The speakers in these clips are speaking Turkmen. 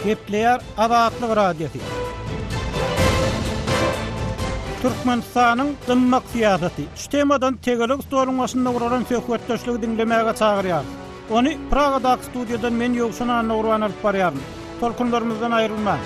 Gepleýär Azatlyk Radiosy. Türkmenistanyň dymmak syýasaty. Şu temadan tegelek stoluň başynda guralan söhbetdeşligi diňlemäge çagyrýarys. Ony Pragadaky studiýadan men Ýowşan Annagurban alyp barýaryn. Tolkunlarymyzdan aýrylmaň.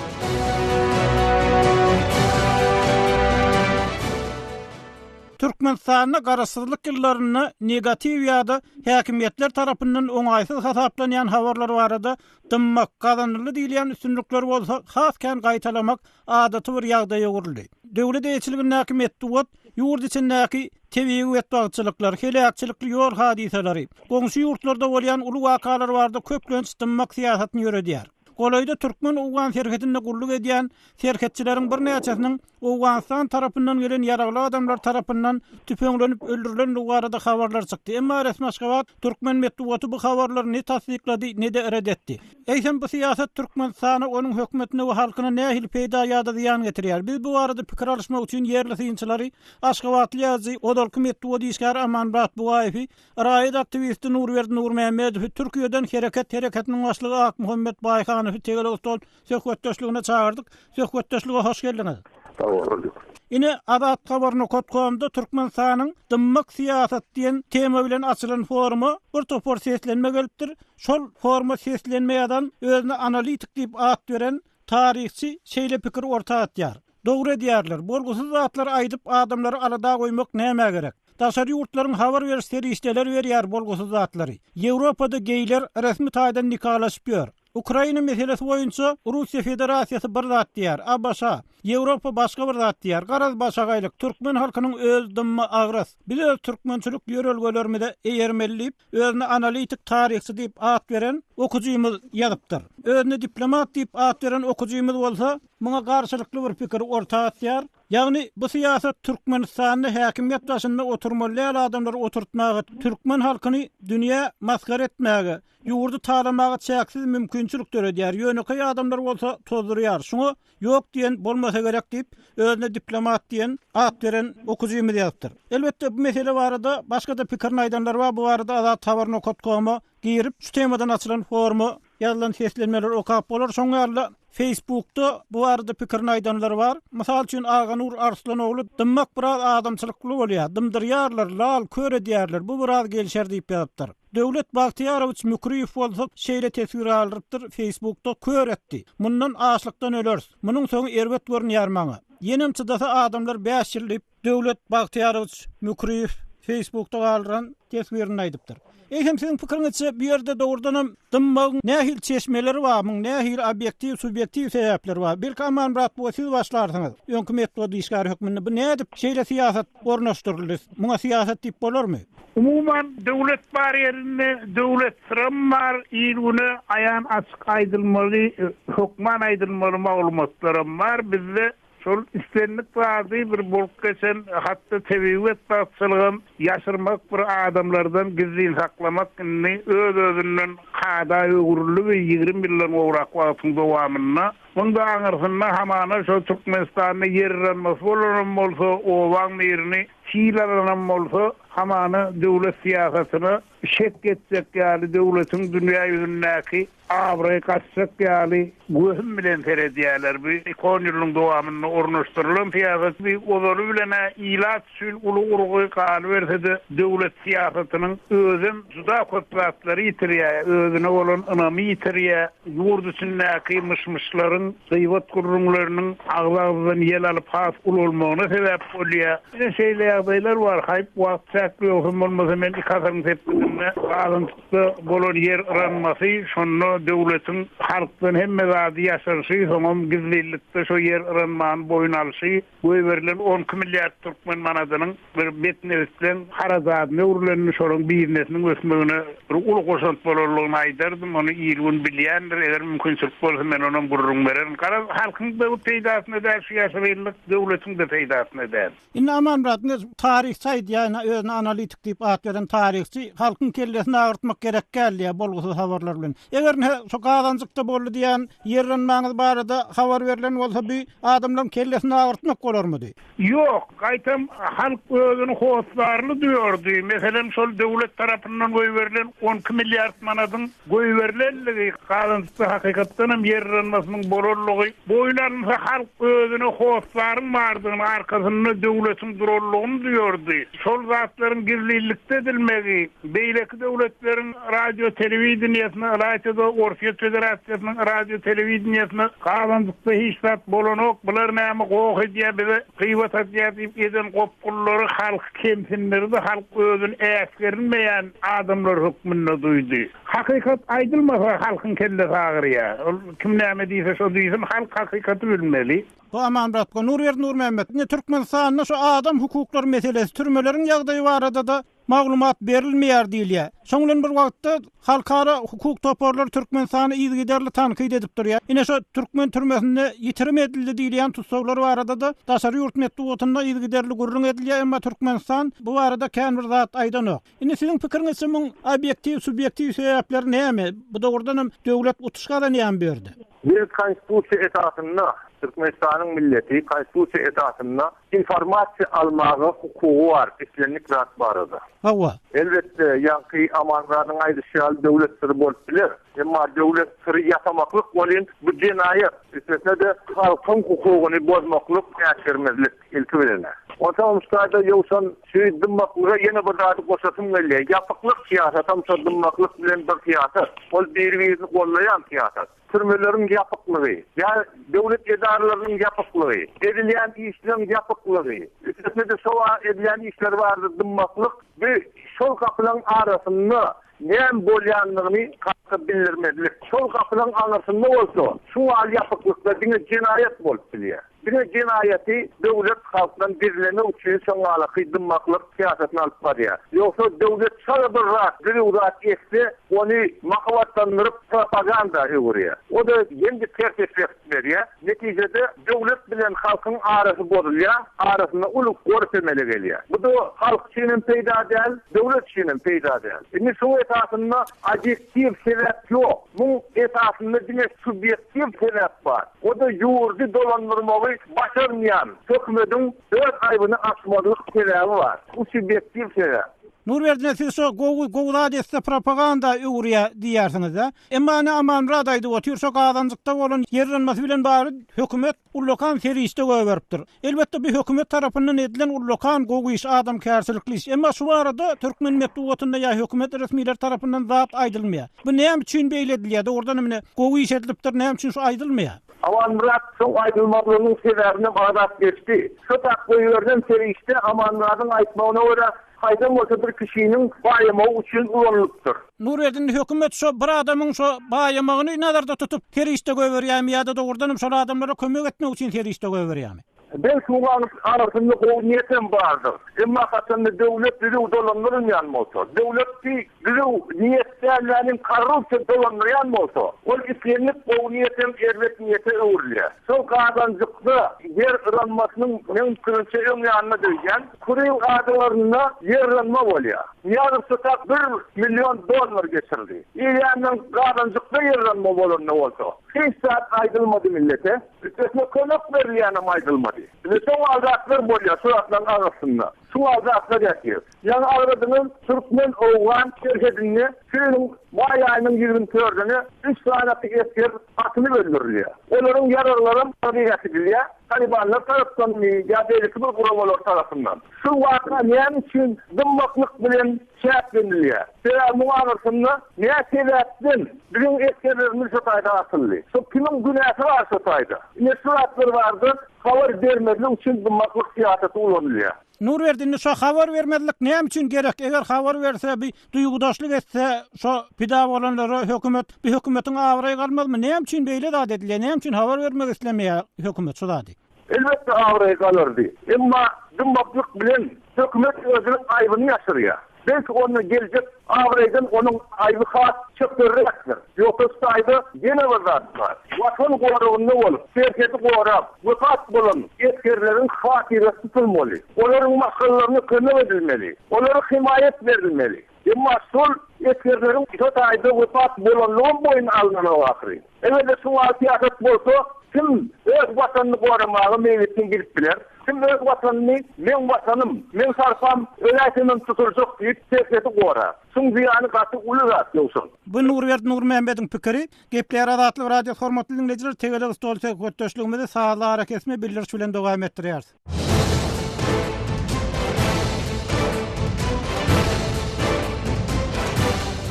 Türkmenistanda garaşsyzlyk ýyllarynda negatiw ýa-da häkimiýetler tarapyndan oňaýsyz hasaplanýan habarlar barada dymmak, gazanyldy diýilýän üstünlikleri bolsa has kän gaýtalamak adaty bir ýagdaýa öwrüldi. Döwlet eýeçiligindäki metbugat ýurt içindäki tebigy betbagtçylyklar, heläkçilikli ýol hadysalary, goňşy ýurtlarda bolýan uly wakalar barada köplenç dymmak syýasatyny ýöredýär. Golaýda türkmen-owgan serhedinde gulluk edýän serhetçileriň birnäçesiniň Owganystan tarapyndan gelen ýaragly adamlar tarapyndan tüpeňlenip öldürilendigi barada habarlar çykdy. Emma resmi Aşgabat türkmen metbugaty bu habarlary ne tassyklady, ne-de ret etdi. Eýsem, bu syýasat Türkmenistana, onuň hökümetine we halkyna nähili peýda ýa-da zyýan getirýär? Biz bu barada pikir alyşmak üçin ýerli synçylary, aşgabatly ýazyjy, ozalky metbugat işgäri Amanmyrat Bugaýewi, raýat aktiwisti Nurberdi Nurmämmedowy, Türkiýeden Hereket hereketiniň başlygy Akmuhammet Baýhanowy tegelek stol söhbetdeşligine çagyrdyk. Söhbetdeşlige hoş geldiňiz. Sag boluň. Ine, Azathabar nokat komda Türkmenistanyň dymmak syýasat diýen tema bilen açylan foruma bir topar seslenme gelipdir. Şol foruma seslenme ýazan, özüne analitik diýip at beren taryhçy şeýle pikir orta atýar. Dogry edýärler. Bolgusyz zatlary aýdyp adamlary alada goýmak nämä gerek? Daşary ýurtlaryň habar beriş serişdeleri berýär bolgusyz zatlary. Ýewropada geýler resmi taýdan nikalaşyp ýör. Ukraina meselesi boýunça Russiýa Federasiýasy bir zat diýýär, ABŞ, Ýewropa başga bir zat diýýär. Garaz başagaýlyk. Türkmen halkynyň öz dymma agras. Biz öz türkmençilik ýörelgelerimize eýermeli diýip, özüne analitik taryhçy diýip at beren okujymyz ýazypdyr. Özüne diplomat diýip at beren okujymyz bolsa muňa garşylykly bir pikiri orta atýar. Ýagny bu syýasat Türkmenistanda häkimiýet başynda oturmaly däl adamlary oturtmaga, türkmen halkyny dünýä masgara etmäge, Ýurdy talamaga çäksiz mümkinçilik döredýär, ýönekeý adamlar bolsa tozdurýar, şuňa ýok diýen bolmasa gerek diýip, özüne diplomat diýen at beren okujymyz ýazypdyr. Elbetde, bu mesele barada başga-da pikirini aýdanlar bar, bu barada azathabar nokat koma girip, şu temadan açylan foruma ýazylan seslenmeleri okap bolar, şoň ýaly-da Feýsbukda bu barada pikirini aýdanlar bar. Mysal üçin, Aganur Arslanogly Dymmak biraz adamçylykly bolýar, dymdyrýarlar, lal, kör edýärler, bu biraz gelşer diýip ýazypdyr. Döwlet Bagtyýarowiç Mükriýew bolsa şeýle teswir galdyrypdyr, Feýsbukda Kör etdi. Mundan açlykdan öleris. Munuň soňy erbet görünýär maňa. Ýenem çydasa adamlar bäş ýyl diýip, Döwlet Bagtyýarowiç Mükriýew Feýsbukda galdyran teswirinde aýdypdyr. Eýsem siziň pikiriňizçe bu ýerde dogrudanam dymmagyň nähili çeşmeleri bar, muň nähili obýektiw, subýektiw sebäpleri bar? Belki Amanmyrat buga siz başlarsyňyz, öňki metbugat işgäri hökmünde bu nädip şeýle syýasat ornaşdyryldy? Muňa syýasat diýip bolarmy? Umuman, döwlet bar ýerinde döwlet syram bar, il-güne aýan-açyk aýdylmaly, hökman aýdylmaly maglumatlaram bar. Bizde şol islendik zady bir bolup geçen, hatda tebigy betbagtçylygam ýaşyrmak, bir adamlardan gizlin saklamak indi öz-özünden kada öwrüldi bir 20 ýyldan gowrak wagtyň dowamynda. Muň-da aňyrsynda hamana şol Türkmenistanda ýer yranmasy bolanam bolsa, obaň birini sil alanam bolsa, hamana döwlet syýasatyna şek ýetjek ýaly, döwletiň dünýä ýüzündäki abraýy gaçjak ýaly wehim bilen seredýärler. Bu iki on ýylyň dowamynda ornaşdyrylan syýasat bu ozaly bilen-ä ilat üçin uly urgy, galyberse-de döwlet syýasatynyň özem juda köp zatlary ýitirýär, özüne bolan ynamy ýitirýär. Ýurt içindäki myş-myşlaryň, gybat gürrüňleriniň agzy-agzydan ýel alyp has ulalmagyna sebäp bolýar. Ine şeýle ýagdaýlar bar. Haýp, wagt çäkli ýogsam bolmasa men iki asyryň sepgidinde Gazançykda bolan ýer yranmasy, şonda döwletiň halkdan hemme zady ýaşyryşy, soňam gizlinlikde şo ýer yranmany boýun alşy, Goýberilen 12 milliard türkmen manadynyň bir betnebisleň harajadyna öwrülenini, şolaryň biznesiniň ösmegine bir uly goşant bolanlygyny aýdardym. Ony il-gün bilýändir. Eger mümkinçilik bolsa, men onam gürrüň bererin. Garaz, halkyň-da bu peýdasyna däl şu ýaşyrynlyk, döwletiň-de peýdasyna däl. Indi Amanmyrat, ine, taryhçy aýdýar, ine, özüne. özüne analitik diýip at beren taryhçy halkyň kellesini agyrtmak gerek däl diýýär bolgusyz habarlar bilen. Eger ine şu Gazanjykda boldy diýýän ýerlenmäňiz barada habar berlen bolsa bi adamlaryň kellesini agyrtmak bolarmydy? Ýok, gaýtam halk özüni hossarly duýardy. Meselem, şol döwlet tarapyndan goýberilen 12 milliard manadyň goýberilenligi, Gazanjykda hakykatdanam ýer yranmasynyň bolanlygy boýun alynsa, halk özüne hossaryň bardygyny, arkasynda döwletiň duranlygyny duýardy. Şol zatlaryň gizlinlikde edilmegi, beýleki döwletleriň radio-telewideniýesine, ylaýta-da Orsýet Federasiýasynyň radio-telewideniýesine Gazanjykda hiç zat bolanok, bular näme goh edýär, bize gybat atýar diýip eden gopgullary halky kemsindirdi, halk özüni äsgerinmeýän adamlar hökmünde duýdy. Hakykat aýdylmasa halkyň kellesi agyrýar. Ol kim näme diýse şo diýsin, halk hakykaty bilmeli. Bu Amanmyrat we Nurberdi Nurmämmet indi Türkmenistanda şu adam hukuklary meselesi, türmeleriň ýagdaýy barada-da maglumat berilmeýär diýilýär. Şoň bilen bir wagtda halkara hukuk toparlary Türkmenistany yzygiderli tankyt edip durýar. Ine şo türkmen türmesinde ýitirim edildi diýilýän tussaglar barada-da daşary ýurt metbugatynda yzygiderli gürrüň edilýär, emma Türkmenistan bu barada kän bir zat aýdanok. Indi siziň pikiriňizçe muň obýektiw, subýektiw sebäpleri näme? Bu dogrudanam döwlet utuş gazanýarmy bu ýerde? Biz Konstitusiýa esasynda, Türkmenistanyň milleti Konstitusiýa esasynda informasiýa almaga hukugy bar islendik zat barada. Hawa. Elbetde, ýaňky Amanmyradyň aýdyşy ýaly döwlet syry bolup biler. Emma döwlet syry ýasamaklyk welin bu jenaýat. Üstesine-de halkyň hukugyny bozmaklyk, äsgermezlik ilki bilen-ä. Onsoňam şu taýda Ýowşan şu dymmaklyga ýene bir zady goşasym gelýär. Ýapyklyk syýasatam şo dymmaklyk bilen bir syýasat. Ol biri-birini gollaýan syýasat. Türmeleriň ýapyklygy, ýa döwlet edaralarynyň ýapyklygy, edilýän işleň ýapyklygy, üstesine-de şo edilýän işler barada dymmaklyk bu şol gapylaň arasynda näme bolýandygyny halka bildirmezlik. Şol gapylaň aňyrsynda bolsa şu ýaly ýapyklykda diňe jenaýat bolup bilýär. Diňe jenaýaty döwlet halkdan gizlemek üçin şoňalaky dymmaklyk syýasatyny alyp barýar. Ýogsa döwlet çala bir zat, düzüw zat etse, ony mahabatlandyryp propaganda öwürýär. O-da ýene-de ters effekt berýär. Netijede döwlet bilen halkyň arasy bozulýar, arasynda uly gorp emele gelýär. Bu-da halk üçin hem peýda däl, döwlet üçin hem peýda däl. Indi şuň esasynda obýektiw sebäp ýok. Muň esasynda diňe subýektiw sebäp bar. O-da ýurdy dolandyrmagy başarmaýan hökümediň öz aýbyny açmazlyk sebäbi bar. Bu subýektiw sebäp. Nurberdi siz şo gowy gowy zat etse propaganda öwürýä diýýärsiňiz-dä. Emma ine Amanmyrat aýdyp otyr şo Gazanjykda bolan ýer yranmasy bilen bagly hökümet ullakan serişde goýberipdir. Elbetde bu hökümet tarapyndan edilen ullakan gowy iş adamkärçilikli iş. Emma şu barada türkmen metbugatynda ýa hökümet resmileri tarapyndan zat aýdylmaýar. Bu näme üçin beýle edilýär? Dogrudanam ine gowy iş edilipdir näme üçin şu aýdylmaýar? Amanmyrat şoň aýdylmazlygynyň sebäbinem agzap geçdi. Şo tak goýberilen serişde Amanmyradyň aýtmagyna görä haýsam bolsa bir kişiniň baýamagy üçin ulanylypdyr. Nurberdi indi hökümet şo bir adamyň şo baýamagyny nazarda tutup serişde goýberýärmi ýa-da dogrudanam şol adamlara kömek etmek üçin serişde goýberýärmi? Belki oň arasynda gowy niýetem bardyr. Emma haçanda döwlet düzüw dolandyrylmaýan bolsa, döwleti düzüw niýet dälläniň korrupsiýa dolandyrýan bolsa, ol islendik gowy niýetem erbet niýete öwrülýär. Şol gazanjykda ýer yranmasynyň meň pikirimçe öň ýanyna döwýän Kuril adalarynda ýer yranma bolýar. Nyýazow şo bir million dollar geçirdi. Eýýämden gazanjykda ýer yranma bolanda bolsa, hiç zat aýdylmady millete. Üstesine kömek berilýänem aýdylmady. Ine şoň ýaly zatlar bolýar şu zatlaryň aňyrsynda. Şu ýaly zatlar ýatyr. Ýaňy agzadyňyz türkmen-owgan serhedinde şu ýylyň maý aýynyň 24-üne üç sanaky esger atylyp öldürilýär. Olaryň ýaraglaram talyp äkidilýär. Talybanlar tarapdanmy ýa beýleki bir guramalar tarapyndan. Şu waka näme üçin dymmaklyk bilen çäklenilýär? Sebäbi muň aňyrsynda nä sebäpden biziň esgerlerimiz şo taýda atyldy? Şo kimiň günäsi bar şo taýda? Ine şu zatlar barada habar bermezlik üçin dymmaklyk syýasaty ulanylýar. Nurberdi indi şo habar bermezlik näme üçin gerek eger habar berse bi duýgudaşlyk etse şo pida bolanlara hökümet bi hökümetiň abraýy galmazmy näme üçin beýle zat edilýär näme üçin habar bermek islemeýär hökümet şu zady. Elbetde abraýy galardy. Emma dymmaklyk bilen hökümet özüniň aýbyny ýaşyrýar. Belki onda geljek abraýdan onuň aýby has çökderräkdir. Ýogsa şu taýda ýene bir zat bar. Watan goragynda bolup, serhedi gorap, wepat bolan esgerleriň hatyrasy tutulmaly. Olaryň maşgalalaryna kömek edilmeli. Olara hemaýat berilmeli. Emma şol esgerleriň şo taýda wepat bolanlygam boýun alnanok ahyry. Eger-de şu wagt syýasat bolsa, kim öz watanyny goramaga meýletin gidip biler? Kim öz watanyny meň watanym, meň sarpam öläýsemem tutuljak diýip serhedi gorar? Şuň zyýany gaty uly zat Ýowşan. Bu Nurberdi Nurmämmediň pikiri. Gepleýär Azatlyk Radiosy hormatly diňleýjiler tegelek stol söhbetdeşligimizi sazly arakesme bildiriş bilen dowam etdirýäris.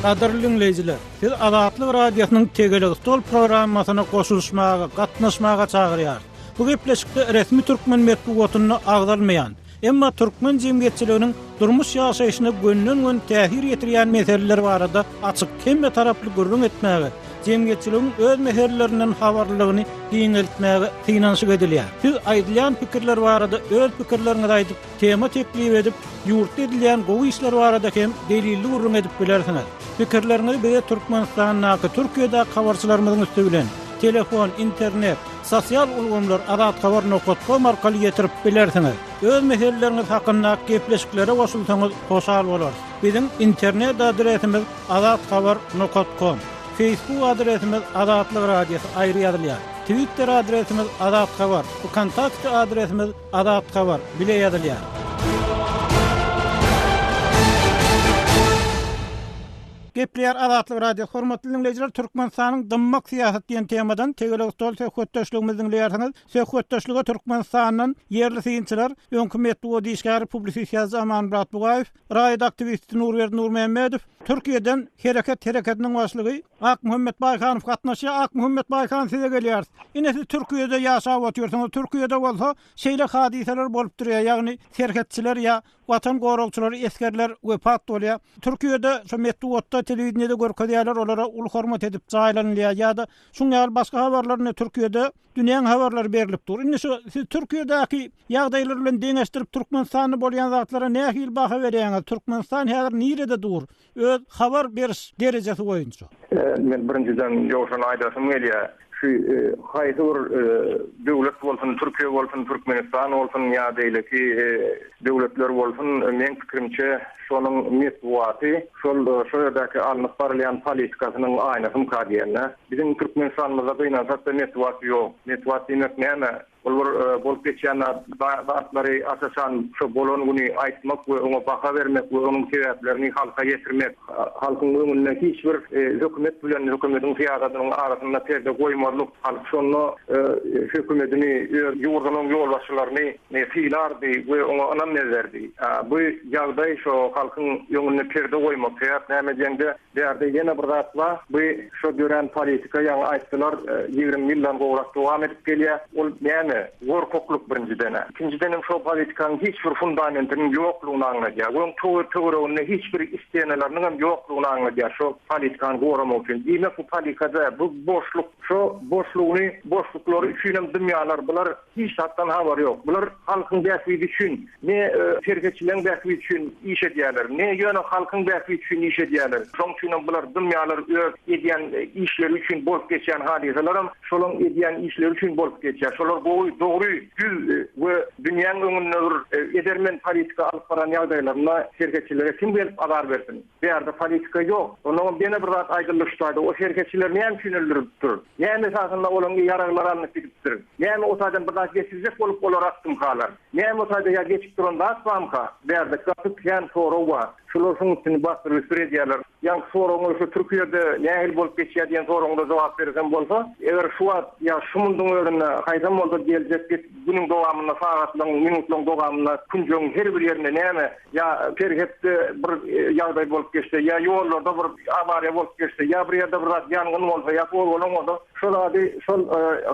Gadyrly diňleýjiler, sizi Azatlyk Radiosynyň Tegelek stol programmasyna goşulyşmaga, gatnaşmaga çagyrýarys. Bu gepleşikde resmi türkmen metbugatynda agzalmaýan, emma türkmen jemgyýetçiliginiň durmuş-ýaşaýşyna gönden-göni täsir ýetirýän meseleler barada açyk, hemmetaraply gürrüň etmäge, jemgyýetçiligiň öz meselelerinden habarlylygyny giňeltmäge synanyşyk edilýär. Siz aýdylýan pikirler barada öz pikirleriňizi aýdyp, tema teklip edip, ýurtda edilýän gowy işler barada hem delilli gürrüň edip bilersiňiz. Pikirleriňizi bize Türkmenistandaky, Türkiýedäki habarçylarymyzyň üsti bilen, telefon, internet, sosial ulgamlar, azathabar nokat kom arkaly ýetirip bilersiňiz. Öz meseleleriňiz hakynda gepleşiklere goşulsaňyz hoşal bolarys. Biziň internet adresimiz azathabar nokat kom. Facebook adresimiz Azatlyk Radiosy aýry ýazylýar. Twitter adresimiz Azathabar, Wkontakte adresimiz Azathabar bile ýazylýar. Gepleýär Azatlyk Radiosy hormatly diňleýjiler Türkmenistanyň dymmak syýasat diýen temadan tegelek stol söhbetdeşligimizi diňleýärsiňiz. Söhbetdeşlige Türkmenistandan ýerli synçylar, öňki metbugat işgäri, publisist ýazyjy Amanmyrat Bugaýew, Raýat aktiwisti Nurberdi Nurmämmedow, Türkiýeden Hereket hereketiniň başlygy Akmuhammet Baýhanow gatnaşýar. Akmuhammet Baýhan size gelýäris. Ine siz Türkiýede ýaşap otyrsyňyz. Türkiýede bolsa şeýle hadysalar bolup durýar, ýagny serhetçiler ýa watan goragçylary, esgerler wepat bolýar. Türkiýede şo metbugatda, telewideniýede görkezýärler, olara uly hormat edip jaýlanylýar ýa-da şuň ýaly başga habarlar ine Türkiýede dünýäň habarlary berlip dur. Indi şu siz Türkiýedäki ýagdaýlar bilen deňeşdirip Türkmenistanda bolýan zatlara nähili baha berýäňiz? Türkmenistan häzir nirede dur? Öz habar beriş derejesi boýunça. Men birinjiden Ýowşana aýdasym gelýär. Şu haýsy bir döwlet bolsun, Türkiýe bolsun, Türkmenistan bolsun ýa beýleki döwletler bolsun, meň pikirimçe şonuň metbugaty şol şo ýerdäki alnyp barylýan politikasynyň aýnasymyka diýende. Biziň Türkmenistanymyzda gynansak-da metbugat ýok. Metbugat diýmek näme? Ol bir bolup geçýän zatlary aç-açan şo bolan güni aýtmak we oňa baha bermek we onuň sebäplerini halka ýetirmek. Halkyň öňünde hiç bir hökümet bilen hökümetiň syýasatynyň arasynda perde goýmazlyk. Halk şonda hökümetini, öz ýurdunyň ýolbaşçylaryny sylardy we oňa ynam ederdi. Bu ýagdaý şo halkyň öňünde perde goýmak. Sebäp näme diýeňde, Bärde ýene bir zat bar, bu şo dörän politika, ýaňy aýtdylar, 20 ýyldan gowrak dowam edip gelýär. Ol näme? Gorkaklyk birinjiden-ä. Ikinjidenem şo politikanyň hiç bir fundamentiniň ýoklugyny aňladýar. We oň töwereginde hiç bir istenalarnyň hem ýoklugyny aňladýar şo politikany goramak üçin. Diýmek bu politikada bu boşluk. Şo boşlugyny, boşluklary üçinem dymýarlar. Bular Hiç zatdan habary ýok. Bular halkyň bähbidi üçin, ne serhetçileriň bähbidi üçin iş edýärler, ne ýöne halkyň bähbidi üçin iş edýärler. Şonuň üçinem bular dymýarlar, öz edýän işleri üçin bolup geçýän hadysalaram şolaň edýän işleri üçin bolup geçýär. Şolar gowy, dogry, düz we dünýäň öňünde bir edermen politika alyp baran ýagdaýlarynda serhetçilere kim gelip azar bersin? Bärde politika ýok. Onnoňam ýene bir zat aýdyldy şu taýda, o serhetçiler näme üçin öldürilipdir? Näme esasynda olaň ýaraglary alnyp gidipdir? Näme o taýdan bir zat geçirjek bolup olary atdymkalar? Näme o taýda ýa geçip duran zat bamyka? Bärde gaty kän sorag bar. Şular şuň üstüni bassyr-üsdür edýärler. Ýaňky soragyňa şu Türkiýede nähili bolup geçýär diýen soragyňyza jogap bersem bolsa, eger şu wagt ýa şu munduň özünde haýsam bolsa geljek günüň dowamynda sagatlaryň, minutlaryň dowamynda künjegiň her bir ýerinde näme Ýa serhetde bir ýagdaý bolup geçse, ýa ýollarda bir awariýa bolup geçse, ýa bir ýerde bir zat ýangyn bolsa, ýa gozgalaň bolsa, şol zady şol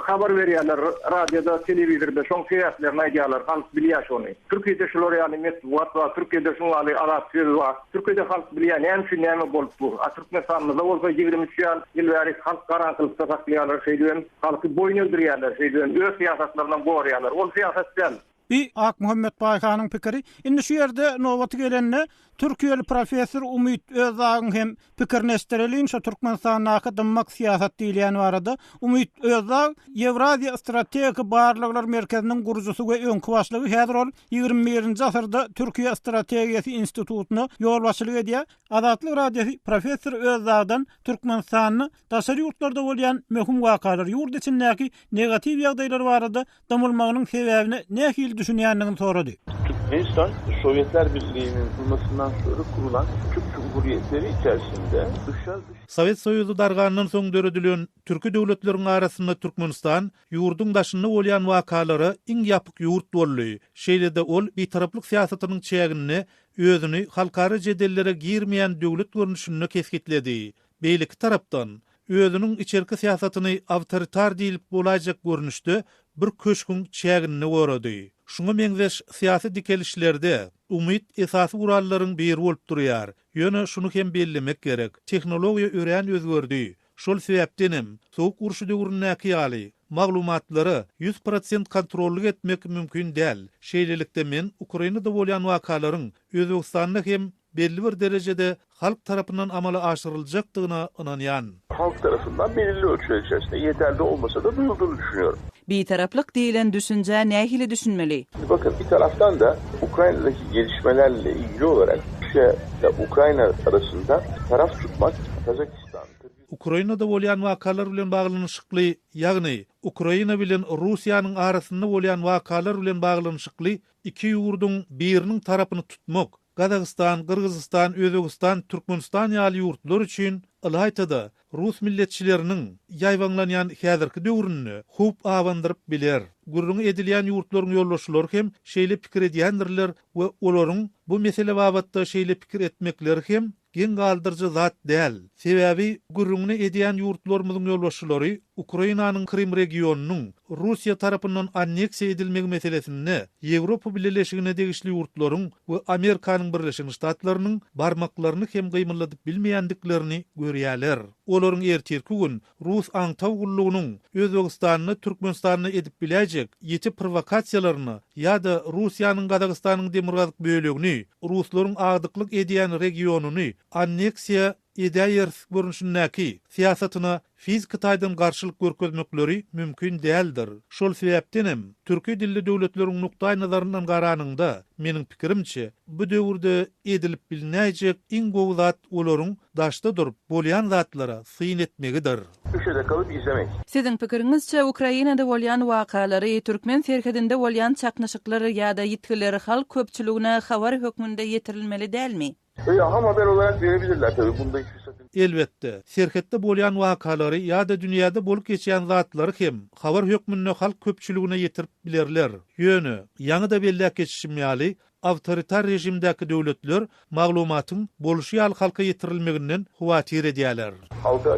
habar berýärler radioda, telewizorda, şoň sebäplerini aýdýarlar, halk bilýär şony. Türkiýede şular ýaly metbugat bar, Türkiýede şuň ýaly azat söz bar. Türkiýede halk bilýär näme üçin näme bolup dur. A Türkmenistanymyzda bolsa 23 ýal ýyl bäri halk garaňkylykda saklaýarlar, şeýdibem halky boýun egdirýärler, şeýdibem öz syýasatlarynam goraýarlar. Ol syýasat däl. Bi Akmuhammet Baýhanyň pikiri. Indi şu ýerde nobaty gelende türkiýeli professor Umyt Özdagyň hem pikirini eşitdireliň şo Türkmenistandaky dymmak syýasat diýilýän barada. Umyt Özdag Ýewraziýa strategiki barlaglar merkeziniň gurujysy we öňki başlygy häzir ol 21-nji asyrda Türkiýe strategiýasy institutyna ýolbaşçylyk edýär. Azatlyk Radiosy professor Özdagdan Türkmenistanda daşary ýurtlarda bolýan möhüm wakalar, ýurt içindäki negatiw ýagdaýlar barada dymylmagynyň sebäbine nähili düşünýändigini sorady. Türkmenistan, Sowetler Birliği'nin kurulmasından sonra kurulan Türk Cumhuriyetleri içerisinde dışa dış Sowet Soýuzy dargandan soň döredilen türki döwletleriň arasynda Türkmenistan ýurduň daşynda bolýan wakalara iň ýapyk ýurt boldy. Şeýle-de ol bitaraplyk syýasatynyň çäginde özüni halkara jedellere girmeýän döwlet görnüşinde kesgitledi. Beýleki tarapdan, özüniň içerki syýasatyny awtoritar diýlip bolaýjak görnüşde bir köşgüň çäginde gorady. Şuňa meňzeş syýasy dikelişlerde umyt esasy gurallaryň biri bolup durýar. Ýöne şuny hem bellemek gerek, tehnologiýa örän özgerdi. Şol sebäpdenem, Sowuk urşy döwründäki ýaly, maglumatlara 100% kontrollyk etmek mümkin däl. Şeýlelikde men Ukrainada bolýan wakalaryň Özbegistanda hem belli bir derejede halk tarapyndan amala aşyryljakdygyna ynanýan. Halk tarapyndan belirli ölçüler içerisinde yeterli olmasa-da duyulduğunu düşünüyorum. Bitaraplyk diýlen düşünjä nähili düşünmeli? Bakın bir taraftan da Ukrayna'daki gelişmelerle ilgili olarak Rusya ile Ukrayna arasında taraf tutmak Kazakistan, Kırgızistan, Ukrainada bolýan wakalar bilen baglanyşykly, ýagny Ukraina bilen Russiýanyň arasynda bolýan wakalar bilen baglanyşykly iki ýurduň biriniň tarapyny tutmak Gazagystan, Gyrgyzystan, Özbegistan, Türkmenistan ýaly ýurtlar üçin, ylaýta-da, rus milletçileriniň ýaýbaňlanýan häzirki döwründe howp abandyryp biler. Gürrüňi edilýän ýurtlaryň ýolbaşçylary hem şeýle pikir edýändirler we olaryň bu mesele babatda şeýle pikir etmekleri hem Geň galdyryjy zat däl. Sebäbi gürrüňini edýän ýurtlarymyzyň ýolbaşçylary Ukrainanyň Krym regionynyň Russiýa tarapyndan anneksiýa edilmegi meselesinde Ýewropa Bileleşigine degişli ýurtlaryň we Amerikanyň Birleşen Ştatlarynyň barmaklaryny hem gymyldadyp bilmeýändiklerini görýärler. Olaryň ertirki gün rus aňtaw gullugynyň Özbegistanda, Türkmenistanda edip biläýjek ýiti prowokasiýalaryna ýa-da Russiýanyň Gazagystanyň demirgazyk bölegini, ruslaryň agdyklyk edýän regionyny anneksiýa edäýeris görnüşindäki syýasatyna fiziki taýdan garşylyk görkezmekleri mümkin däldir. Şol sebäpdenem, türki dilli döwletleriň nukdaýnazaryndan garanyňda, meniň pikirimçe, bu döwürde edilip bilinäýjek iň gowy zat olaryň daşda durup, bolýan zatlara syn etmegidir. Köşede kalyp izlemek. Siziň pikiriňizçe, Ukrainada bolýan wakalary, türkmen serhedinde bolýan çaknyşyklar ýa-da ýitgiler halk köpçüligine habar hökmünde ýetirilmeli dälmi? Ýa ham haber olarak verebilirler tabi bunda hiçbir sakınca. Elbetde, serhetde bolýan wakalary ýa-da dünýäde bolup geçýän zatlary hem habar hökmünde halk köpçüligine ýetirip bilerler. Ýöne, ýaňy-da belläp geçişim ýaly, Awtoritar režimdäki döwletler maglumatyň bolşy ýaly halka ýetirilmeginden howatyr edýärler. Halka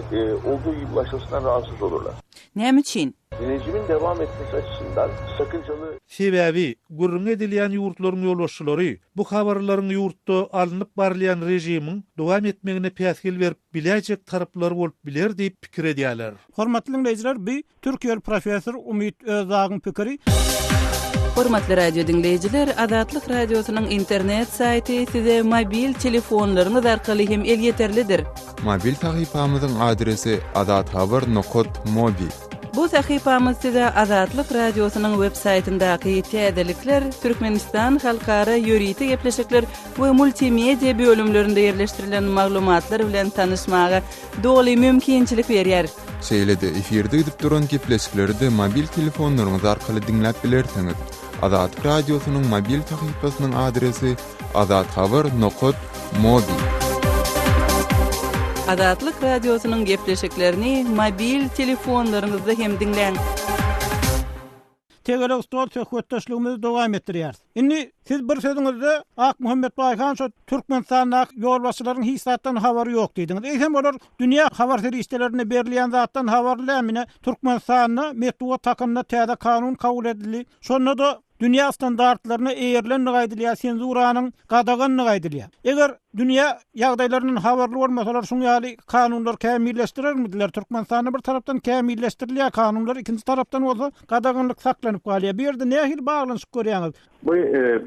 olduğu gibi ulaşmasyndan rahatsız olurlar. Näme üçin? Rejimin devam etmesi açısından sakıncalı. Sebäbi, gürrüňi edilýän ýurtlaryň ýolbaşçylary bu habarlaryň ýurtda alnyp barylýan režimiň dowam etmegine päsgel berip biläýjek taraplary bolup biler diýip pikir edýärler. Hormatly diňleýjiler, bu Türkiýeli professor Umyt Özdagyň pikiri. Hormatly radio diňleýjiler, Azatlyk Radiosynyň internet saýty size mobil telefonlaryňyz arkaly hem elýeterlidir. Mobil sahypamyzyň adresi azathabar nokat mobi. Bu sahypamyz size Azatlyk Radiosynyň web saýtyndaky täzelikler, Türkmenistan halkara ýörite gepleşikler we multimedia bölümlerinde ýerleşdirilen maglumatlar bilen tanyşmaga doly mümkinçilik berýär. Şeýle-de efirde gidip duran gepleşikleri-de mobil telefonlaryňyz arkaly diňläp bilersiňiz. Azatlyk Radiosynyň mobil sahypasynyň adresi azathabar nokat mobi. Azatlyk Radiosynyň gepleşiklerini mobil telefonlaryňyzda hem diňläň. Tegelek stol söhbetdeşligimizi dowam etdirýäris. Indi siz bir sözüňizde Akmuhammet Baýhan şo Türkmenistandaky ýolbaşçylaryň hiç zatdan habary ýok diýdiňiz. Eýsem olar dünýä habar serişdelerinde berilýän zatdan habarly dälmi? Ine Türkmenistanda metbugat hakynda täze kanun kabul edildi. Şonda-da dünýä standartlaryna eýerilendigi aýdylýar, senzuranyň gadagandygy aýdylýar. Eger. Dünýä ýagdaýlaryndan habarly bolmasalar şuň ýaly kanunlar kämilleşdirermidiler? Türkmenistanda bir tarapdan kämilleşdirilýär kanunlar, ikinji tarapdan bolsa gadaganlyk saklanyp galýar. Bu ýerde nähili baglanyşyk görýäňiz? Bu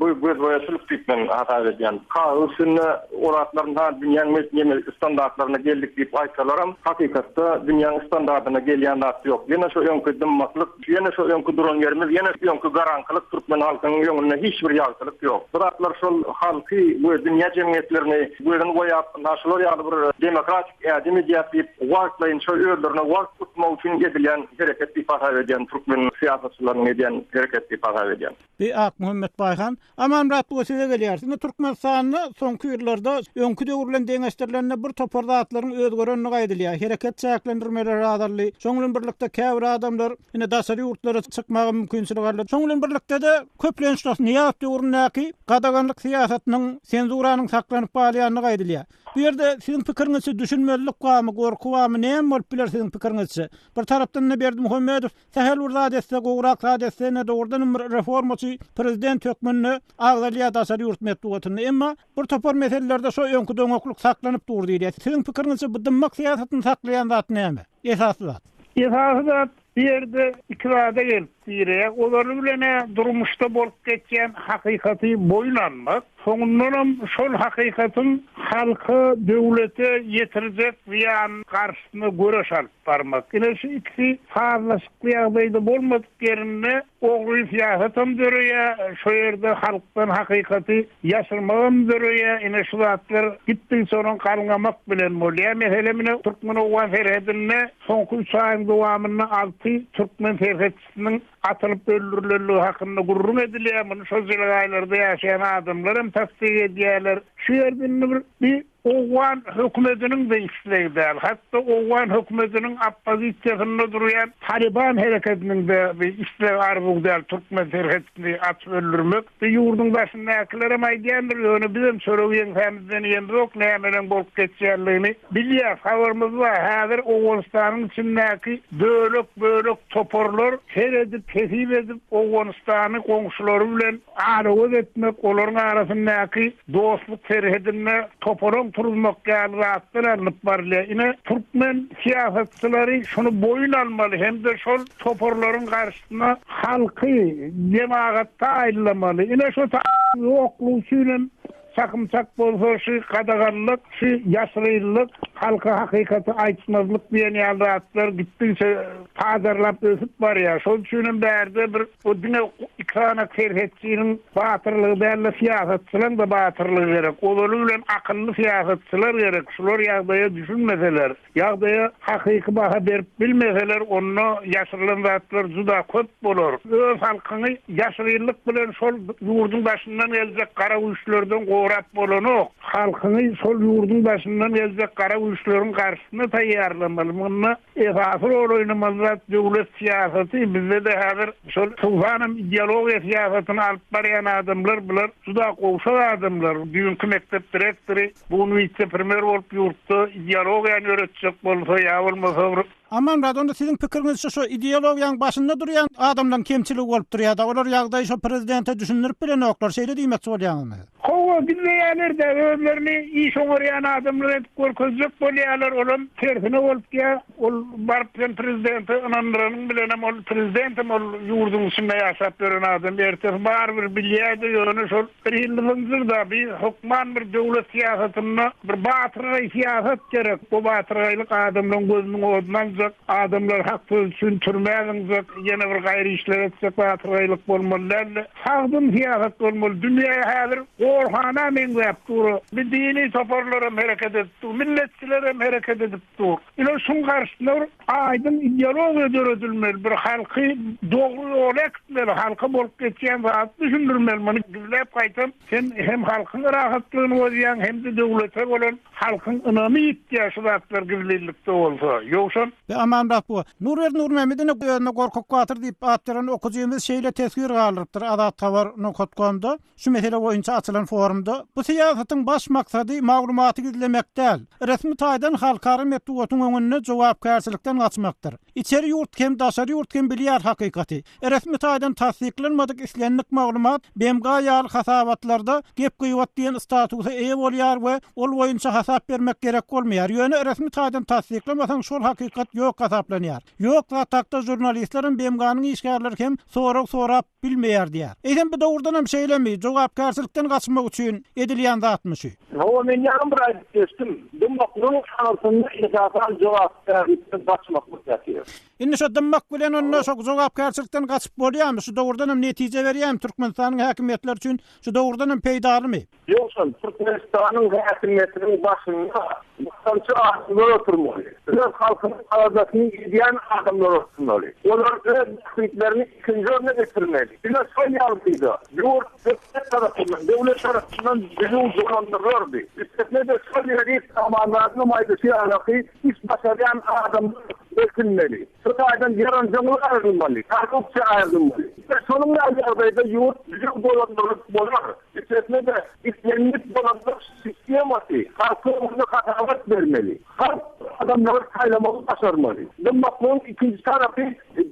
bu gözboýaçylyk diýip men hasap edýän. Kagyz üstünde o zatlar ynha dünýäň neme standartlaryna geldik diýip aýtsalaram, hakykatda dünýäň standardyna gelýän zat ýok. Ýene şo öňki dymmaklyk, ýene şo öňki duran ýerimiz, ýene öňki garaňkylyk türkmen halkynyň öňünde hiç bir ýagtylyk ýok. Bu zatlar şol halky we dünýä jemgyýetlerini gözüni boýap, ynha şular ýaly bir demokratik ädim edýäs diýip, wagtlaýynça özlerine wagt utmak üçin edilýän hereket diýip hasap edýän, türkmen syýasatçylarynyň edýän hereketi diýip hasap edýän. Bi Akmuhammet Baýhan. Amanmyrat buga size gelýäris. Indi Türkmenistanda soňky ýyllarda öňki döwür bilen deňeşdirilende bir topar zatlaryň özgerendigi aýdylýar. Hereket çäklendirmeleri azaldy. Şoň bilen birlikde käbir adamlar indi daşary ýurtlara çykmaga mümkinçilik aldy. Şoň bilen birlikde-de köplenç Nyýazow döwründäki gadaganlyk syýasatynyň, senzuranyň saklanyp galýandygy aýdylýar. Bu ýerde siziň pikiriňizçe düşünmezlik barmy, gorky barmy, näme bolup biler siziň pikiriňizçe? Bir tarapdan-da Berdimuhamedow sähel bir zat etse, gowrak zat etse, ine dogrudanam bir reformaçy prezident hökmünde agzalýar daşary ýurt metbugatynda. Emma bir topar meselelerde şo öňki doňaklyk saklanyp dur diýilýär. Siziň pikiriňizçe bu dymmak syýasatyny saklaýan zat näme? Esasy zat. Esasy zat bu ýerde iki zada gelip direýär. Ozaly bilen-ä durmuşda bolup geçýän hakykaty boýun almak, soňundanam şol hakykatyň halka, döwlete ýetirjek zyýanynyň garşysyna göreş alyp barmak. Ine şu ikisi sazlaşykly ýagdaýda bolmadyk ýerinde ogry syýasatam döreýär, şo ýerde halkdan hakykaty ýaşyrmagam döreýär. Ine şu zatlar gitdigiçe onuň galňamak bilen bolýar. Meselem ine türkmen-owgan serhedinde soňky üç aýyň dowamynda alty türkmen serhetçisiniň atylyp öldürilenligi hakynda gürrüň edilýär. Muny şol jelegaýlarda ýaşaýan adamlar hem tassyk edýärler. Şu ýerde indi bir bir Owgan hökümetiniň-de islegi däl, hatda owgan hökümetiniň oppozisiýasynda durýan Talyban hereketiniň-de bir isleg-arzuwy däl türkmen serhetçisini atyp öldürmek. Bu ýurduň daşyndakylarem aýdýandyr, ýöne bizem çöregi ýeňsämizden iýemzok, nämeleň bolup geçýänligini bilýäs, habarymyz bar. Häzir Owganystanyň içindäki bölek-bölek toparlar her edip, hesip edip Owganystany goňşulary bilen alagöz etmek, olaryň arasyndaky dostluk serhedinde topalaň turuzmak ýaly zatlar alnyp barylýar. Ine, türkmen syýasatçylary şuny boýun almaly hem-de şol toparlaryň garşysyna halky, jemagaty taýynlamaly. Ine, şo taýynyň ýoklugy üçin hem çakym-çak bolsa şu gadaganlyk, şu ýaşyrynlyk, halka hakykaty aýtmazlyk diýen ýaly zatlar gitdigiçe pajarlap ösüp barýar. Şol üçin hem bärde bir bu diňe iki sany serhetçiniň batyrlygy däl-de, syýasatçylaryň-da batyrlygy gerek. Ozaly bilen akylly syýasatçylar gerek. Şular ýagdaýa düşünmeseler, ýagdaýa hakyky baha berip bilmeseler, onda ýaşyrylan zatlar juda köp bolar. Öz halkyňy ýaşyrynlyk bilen şol ýurduň daşyndan geljek gara güýçlerden gorap bolanok. Halkyňy şol ýurduň daşyndan geljek gara güýçleriň garşysyna taýýarlamaly. Munda Esasy rol oýnamaly zat döwlet syýasaty, bizde-de häzir şol hususanam ideologiýa syýasatyny alyp barýan adamlar bular juda gowşak adamlar, düýnki mekdep direktory bu gün wise-premýer bolup ýurtda ideologiýany ýöretjek bolsa ýa bolmasa bir Amanmyrat onda siziň pikiriňizçe şo ideologiýaň başynda durýan adamlaň kemçiligi bolup durýada olar ýagdaýy şo prezidente düşündirip bilenoklar şeýle diýmekçi bolýaňyzmy siz? Hawa, gizleýärler-dä, özlerini iş oňarýan adamlar edip görkezjek bolýarlar, olam tersine bolup gidýär. Ol baryp sen prezidente ynandyranyň bilenem ol prezidentem ol ýurduň içinde ýaşap ýören adam, ertesi barybir bilýär-de, ýöne şol bir hili zynjyr-da, bi hökman bir döwlet syýasatynda bir batyrgaý syýasat gerek, bu batyrgaýlyk adamlaryň gözüniň oduny aljak, adamlary hak söz üçin türmä zyňjak, ýene bir gaýry işler etjek batyrgaýlyk bolmaly däl-de. Sagdyn syýasat bolmaly. Dünýä häzir gorhana meňzäp dur. Bir dini toparlaram hereket edip dur, milletçilerem hereket edip dur. Ine şuň garşysyna bir aýdyň ideologiýa döredilmeli, bir halky dogry ýola äkitmeli, halka bolup geçýän zady düşündirmeli. Muny gizläp gaýtam sen hem halkyň rahatlygyny bozýaň, hem-de döwlete bolan halkyň ynamy ýitýär şu zatlar gizlinlikde bolsa. Ýogsam. Be Amanmyrat bu. Nurberdi Nurmämmedine özüne Gorkak batyr diýip at beren okyjymyz şeýle teswir galdyrypdyr Azathabar nokat komda şu mesele boýunça açylan forumda, Bu syýasatyň baş maksady maglumaty gizlemek däl, resmi taýdan halkara metbugatyň öňünde jogapkärçilikden gaçmakdyr. Içeri ýurt hem daşary ýurt hem bilýär hakykaty. Resmi taýdan tassyklanmadyk islendik maglumat BMG ýaly hasabatlarda gep-gybat diýen statusa eýe bolýar we ol boýunça hasap bermek gerek bolmaýar. Ýöne resmi taýdan tassyklamasaň şol hakykat ýok hasaplanýar. Ýok zat hakda žurnalistlerem BMG-niň işgärleri hem sorag sorap bilmeýär diýýär. Eýsem bu dogrudanam şeýlemi? Jogapkärçilikden gaçmak üçin edilýän zatmy şu? Hawa men ýaňy bir aýdyp geçdim. Dymmaklygyň aňyrsynda esasan jogapkärlikden gaçmaklyk ýatyr. Indi şo dymmak bilen onda şo jogapkärçilikden gaçyp bolýarmy? Şu dogrudanam netije berýärmi Türkmenistanyň häkimiýetleri üçin şu dogrudanam peýdalymy? Ýogsam Türkmenistanyň häkimiýetiniň başynda watançy adamlar oturmaly. Öz halkynyň aladasyny edýän adamlar oturmaly. Olar öz bähbitlerini ikinji orna getirmeli. Diňe şol ýagdaýda ýurt hökümet tarapyndan, döwlet tarapyndan düzüw dolandyrylardy. Üstesine-de şol ýeri Amanmyradyňam aýdyşy ýalyky iş başarýan adamlar eltilmeli. Şu taýdan ýaranjaňlyk aýrylmaly, korrupsiýa aýrylmaly. Diňe şonuň ýaly ýagdaýda ýurt düzüw dolandyrylyp bolar. Üstesine-de, islendik dolandyryş sistemasy halkyň öňünde hasabat bermeli. Halk adamlary saýlamagy başarmaly. Dymmaklygyň ikinji tarapy,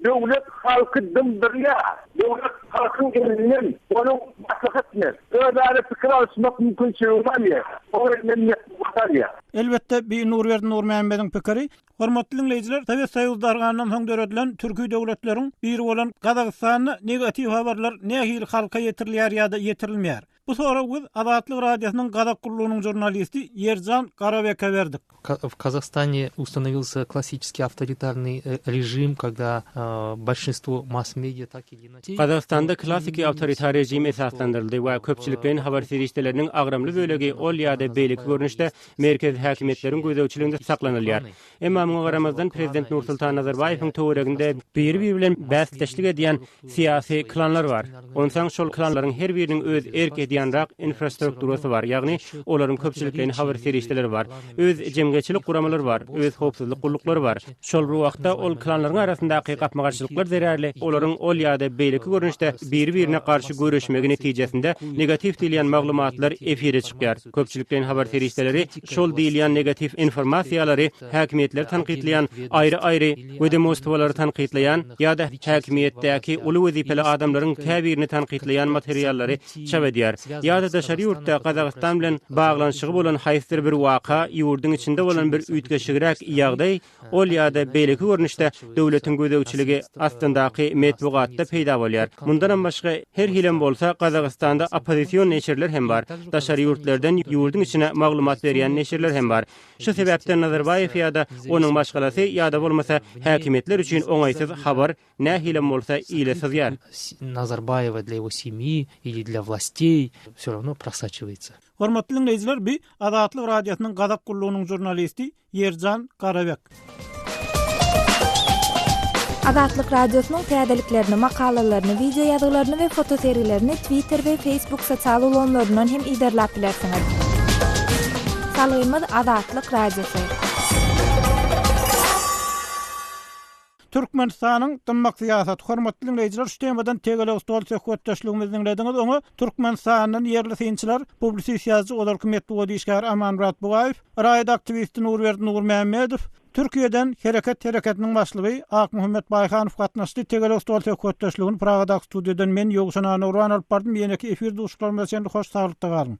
döwlet halky dymdyrýar. Döwlet halkyň elinden onuň maslahat etmek, özara pikir alyşmak mümkinçiligini alýar, onuň elinden metbugaty alýar. Elbetde, bi Nurberdi Nurmämmediň pikiri. Hormatly diňleýjiler, Sowet Soýuzy dargandan soň döredilen türki döwletleriň biri bolan Gazagystanda negatiw habarlar nähili halka ýetirilýär ýa-da ýetirilmeýär? Bu soragy biz Azatlyk Radiosynyň Gazak gullugynyň žurnalisti Ýerjan Garabeke berdik. W Kazahstане установился классический авторитарный режим, когда большинство масс-медиа так или иначе. Gazagystanda klassiki awtoritar režim esaslandyryldy we köpçülikleýin habar serişdeleriniň agramly bölegi ol ýa-da beýleki görnüşde merkezi häkimiýetleriň gözegçiliginde saklanylýar. Emma muňa garamazdan, prezident Nursultan Nazarbaýewiň töwereginde biri-biri bilen bäsdeşlik edýän syýasy klanlar bar. Onsaň şol klanlaryň her biriniň öz erk edýänrak infrastrukturasy bar, ýagny olaryň köpçülikleýin habar serişdeleri bar, öz jemgyýetçilik guramalary bar, öz howpsuzlyk gulluklary bar. Şol bir wagtda ol klanlaryň arasyndaky gapma-garşylyklar zerarly olaryň ol ýa-da beýleki görnüşde biri-birine garşy göreşmegi netijesinde negatiw diýilýän maglumatlar efire çykýar. Köpçülikleýin habar serişdeleri şol diýilýän negatiw informasiýalary häkimiýetleri tankytlaýan aýry-aýry wedomostwolary tankytlaýan ýa-da häkimiýetdäki uly wezipeli adamlaryň käbirini tankytlaýan materiallary çap edýär. Ýa-da daşary ýurtda Gazagystan bilen baglanyşygy bolan haýsydyr bir waka, ýurduň içinde bolan bir üýtgeşigräk ýagdaý ol ýa-da beýleki görnüşde döwletiň gözegçiligi astyndaky metbugatda peýda bolýar. Mundanam başga, her hilem bolsa, Gazagystanda oppozision neşirler hem bar, daşary ýurtlardan ýurduň içine maglumat berýän neşirler hem bar. Şu sebäpden Nazarbaýew ýa-da onuň maşgalasy ýa-da bolmasa häkimiýetler üçin oňaýsyz habar nähilem bolsa ile syzýar. Nazarbaýewa dla ýego semýi ili dla wlasteý wsё rawno prosaçiwaýtsa. Hormatly diňleýjiler bi Azatlyk Radiosynyň Gazak gullugynyň žurnalisti Ýerjan Garabek. Azatlyk Radiosynyň täzeliklerini, makalalaryny, wideo ýazgylaryny we fotosergilerini Twitter we Facebook sosial ulgamlaryndan hem yzarlap bilersiňiz. Salgymyz Azatlyk Radiosy. Türkmenistanyň dymmak syýasaty. Hormatly diňleýjiler, şu temadan tegelek stol söhbetdeşligimizi diňlediňiz. Oňa Türkmenistandan ýerli synçylar, publisist ýazyjy, ozalky metbugat işgäri Amanmyrat Bugaýew, raýat aktiwisti Nurberdi Nurmämmedow, Türkiýeden Hereket hereketiniň başlygy Akmuhammet Baýhanow gatnaşdy. Tegelek stol söhbetdeşligini Pragadaky studiýadan men, Ýowşan Annagurban alyp bardym. Ýeneki efir duşuşyklarymyza çenli hoş saglykda galyň.